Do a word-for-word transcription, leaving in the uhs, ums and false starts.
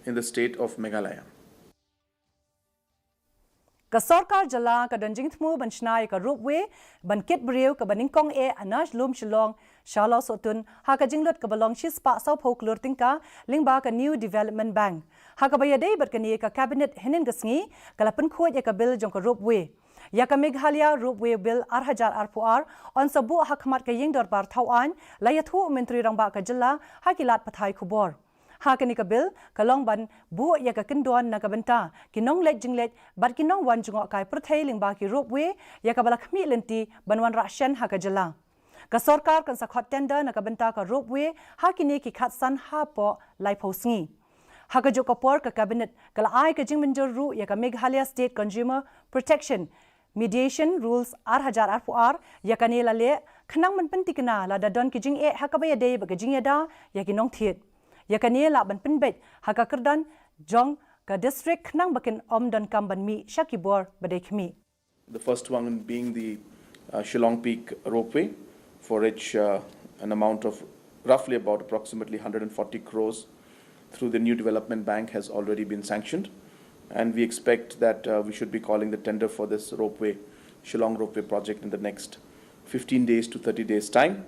in the state of Meghalaya. Ka sorkar jylla ka don jingthmu ban shna ïa ka ropeway ban kit briew kaba nyngkong eh ha Nonglum Shillong sha Lawsohtun ha ka jinglut kaba long shispah sawphew klur tyngka lyngba ka New Development Bank. Ha kaba ïadei bad kane ka cabinet hynnin ka sngi ka la pynkhuid ïa ka bill jong ka ropeway. Ïa ka Meghalaya Ropeway Bill ar hajar arphew ar yn sa buh ha khmat ka ïing dorbar thaw aiñ, la ïathuh u Myntri Rangbah ka jylla ha ki lad pathai khubor. Ha kane ka bill ka long ban buh ïa ka kyndon na ka bynta ki nongleit jingleit bad ki nongwan jngohkai pyrthei lyngba ki ropeway, ïa kaba la khmih lynti ban wanrah shen ha ka jylla. Ka sorkar kan sa khot tender na ka bynta ka ropeway ha kine ki khatsan hapoh laiphew sngi. Ha kajuh ka por ka cabinet ka la ai ka jingmynjur ruh ïa ka Meghalaya State Consumer Protection Mediation Rules ar hajar arphew ar. Ïa kane la leh khnang ban pyntikna lada don ki jingeh ha kaba ïadei bad ka jingïada ïa ki nongthied. Ïa kane lah ban pynbeit ha ka kyrdan jong ka district khnang ba kin ym donkam ban mih sha ki bor ba dei khmih. The first one being the uh, Shillong Peak Ropeway, for which uh, an amount of roughly about approximately one hundred forty crores through the New Development Bank has already been sanctioned. And we expect that uh, we should be calling the tender for this ropeway, Shillong Ropeway project, in the next fifteen days to thirty days' time.